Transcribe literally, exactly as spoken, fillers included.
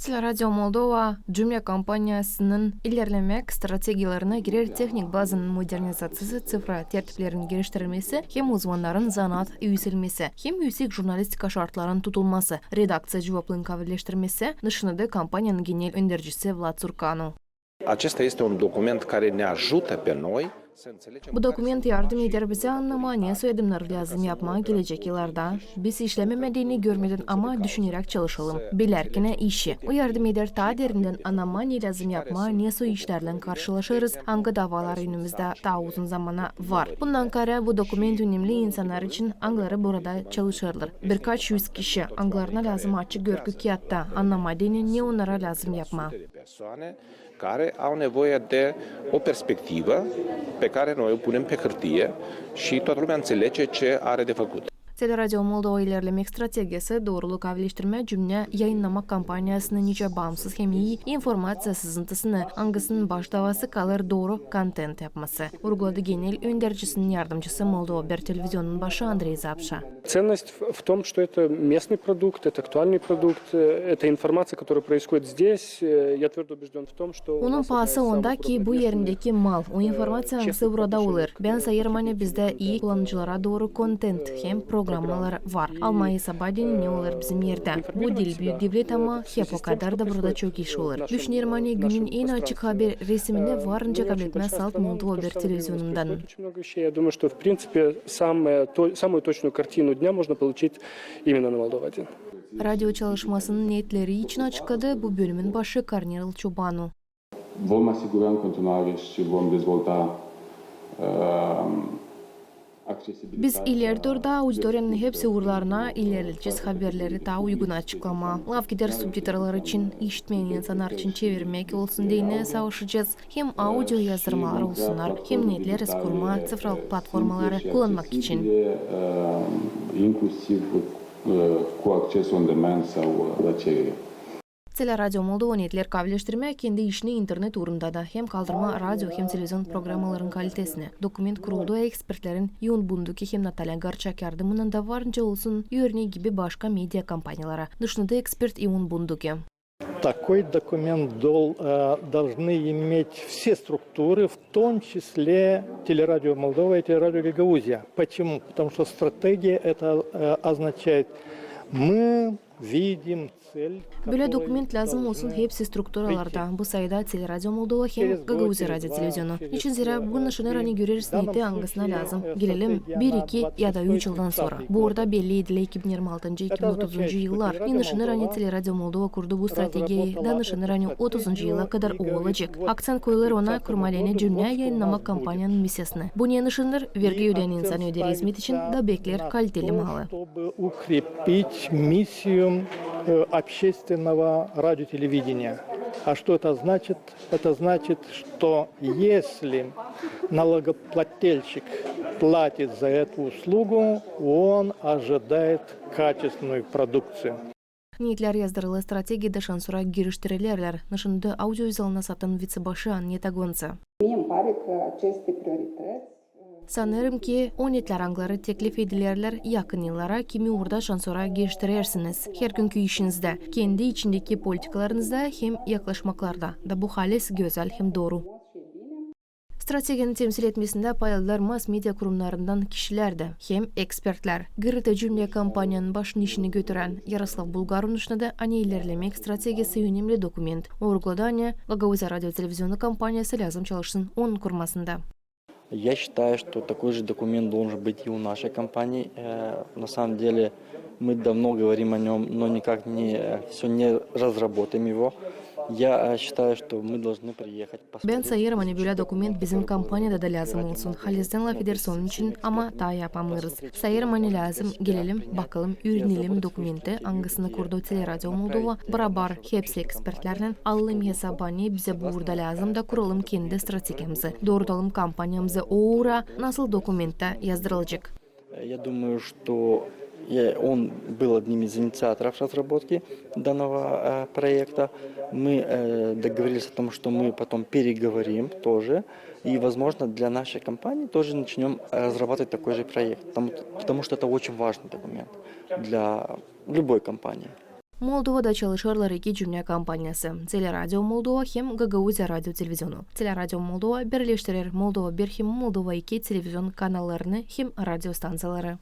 Teleradio Moldova cümlä kampaniyasının ilerlemäk strategiyalarına girer tehnik bazanın modernizaţiyası, ţifra tertiplerin geliştirilmesi hem uzmannarın zanaat üüselmesi hem üüsek jurnalistika şartların tutulması, redakţiya cuvaplığın kavileştirmesi, nışinadä kampaniyanın genel öndercisi Vlad Surkanu. Acesta este un document care ne ajută pe noi să înțelegem. Bu dokument yardım eder bizä annamaa, ne soy adımnarı lääzım yapmaa gelecek yıllarda. Biz işlemää deyni görmedän, ama düşüneräk çalışalım, bilärkän işi. O yardım eder taa derindän annamaa, ne lääzım yapmaa, ne soy işlärlän karşılaşêrız, angı davalar önümizdä taa uzun zamana var. Bundan kaarä bu dokument önemli insannar için, angıları burada çalışêrlar. Birkaç üz kişi, angılarına lääzım açık görgü kiyatta, annamaa deyni ne onnara lääzăm yapmaa. Persoane care au nevoie de o perspectivă pe care noi o punem pe hârtie și toată lumea înțelege ce are de făcut. Teleradio Moldova ilerlemäk strategiyası, dooruluu kavileştirmää cümlä yayınnamak kampaniyasını nicä baansız hem ii informaţiya sızıntısını, angısının baş davası kalêr dooru kontent yapması, urguladı genel öndercisinin yardımcısı, Moldova Haber televizionunun başı Andrey Zapşa. Ценность в, в том, что это местный продукт, это актуальный продукт, э, это информация, которая происходит здесь. Э, я твердо убеждён в том, что у нас одна из самых удобных местных, э, Onun paası onda, ki bu erindeki mal, o informaţiya, angısı burada olêr. Bän sayêrım, ani bizdä ii kullanıcılara dooru kontent hem programmalar var. Almaa esaba deyni, ne olêr bizim erdä. Bu diil büük devlet, ama hep okadar da burada çok iş olêr. Düşünerim, ani günün en açık haber resimini varınca kabletmää salt Moldova Haber televizionundan. Очень много вещей. Я думаю, что, в принципе, самое то-, самую точную картину дня можно получить именно на Moldova один. Radio çalışmasının neetleri için açıkladı bu bölümün başı Kornel Çobanu. Vom asigura în continuare și vom dezvolta, ă, accesibilitatea. Biz ileri dooru da auditoriyanın hepsi uurlarına ilerledecez haberleri taa uygun açıklamaa. Lafeder subtitralar için, işitmeyän insannar için çevirmäk olsun deyni savaşacez. Hem audio yazdırmalar olsunnar, hem neetleri kurmaa ţifralı platformaları kullanmak için. Inclusiv cu acces on demand sau la cerere. Teleradio Moldova neetler kavileştirmää kendi işini internet uurunda da, hem kaldırmaa radio hem televizion programmaların kalitesini. Dokument kuruldu ekspertlerin İon Bunduki hem Natalya Garçak yardımınnan da, varınca olsun örney gibi başka media kompaniyalara, dışında ekspert İon Bunduki. Такой документ дол-, э, должны иметь все структуры, в том числе Телерадио Молдова и Телерадио Гагаузия. Почему? Потому что стратегия это, э, означает, мы видим цель, которую должны... Bölä dokument lääzım olsun hepsi strukturalarda, bu sayıda Teleradio Moldova hem Gagauziya radio televizionu. Neçin? Zerä bu nışanêr, ani göreriz neeti, angısına lääzım gelelim bir, iki ya da üç yıldan sora. Bu orada belli edilä iki bin irmi altıncı, iki bin otuzuncu yıllar. Ne nışanêr, ani Teleradio Moldova kurdu bu strategiyayı, da nışanêr, ani otuzuncu yıla kadar o olacek. Akţent koyulêr ona kurmaa deyni cümlä yayınnamak kompaniyanın misiyasını. Bu ne nışanêr? Vergi ödeyän insan öder izmet için da bekleer kaliteli malı. Чтобы укрепить миссию, э, общественного радиотелевидения. А что это значит? Это значит, что если налогоплательщик платит за эту услугу, он ожидает качественную продукцию. Neetlär yazdırılı strategiyada şansora giriştirilerlär, nışinada audio-vizualnı satın vitsebaşı Anneta Gonţa. Mie îmi pare că aceste priorități, ă, Sanêrım ki, o neetlär, angıları teklif edilerlär yakın yıllara, kimi uurda şansora giriştirersiniz hergünkü işinizdä, kendi içindeki politikalarınızda hem yaklaşmaklarda da, bu halis gözäl hem dooru. Strategiyanın temsil etmesindä payladılar mass-media kurumnarından kişilär dä hem ekspertlär. Gırıta cümlä kompaniyanın başını işini götürän Yaroslav Bulgarov nışinadı, ani ilerlemäk strategiyası önemli dokument. O urguladı, ani Gagauziya radio-televizionu kompaniyası lääzım çalışsın onun kurmasında. Я считаю, что такой же документ должен быть и у нашей компании. Э, на самом деле, мы давно говорим о нём, но никак не, э, всё не разработаем его. Я, э, считаю, что мы должны приехать, посмотреть. Bän sayêrım, ani bölä dokument bizim kompaniyada da lääzım olsun. Halizdän lafedersin onun için, ama taa yapamêêrız. Sayêrım, ani lääzım gelelim, bakalım, üürenelim dokumenti, angısını kurdu Teleradio Moldova, barabar hepsi ekspertlärlän, alalım esaba, ne bizä bu uurda lääzım, da kuralım kendi strategiyamızı, doorudalım kompaniyamızı o uura, nasıl dokumenttär yazdırılacek. Я думаю, что я, он был одним из инициаторов разработки данного, э, проекта. Мы, э, договорились о том, что мы потом переговорим тоже. И, возможно, для нашей компании тоже начнём разрабатывать такой же проект, потому, потому что это очень важный документ для любой компании. Moldovada çalışêrlar iki cümlä kompaniyası: Teleradio Moldova hem Gagauziya radio televizionu. Teleradio Moldova birleştirer Moldova bir hem Moldova iki televizion kanallarını hem radiostanţiyaları.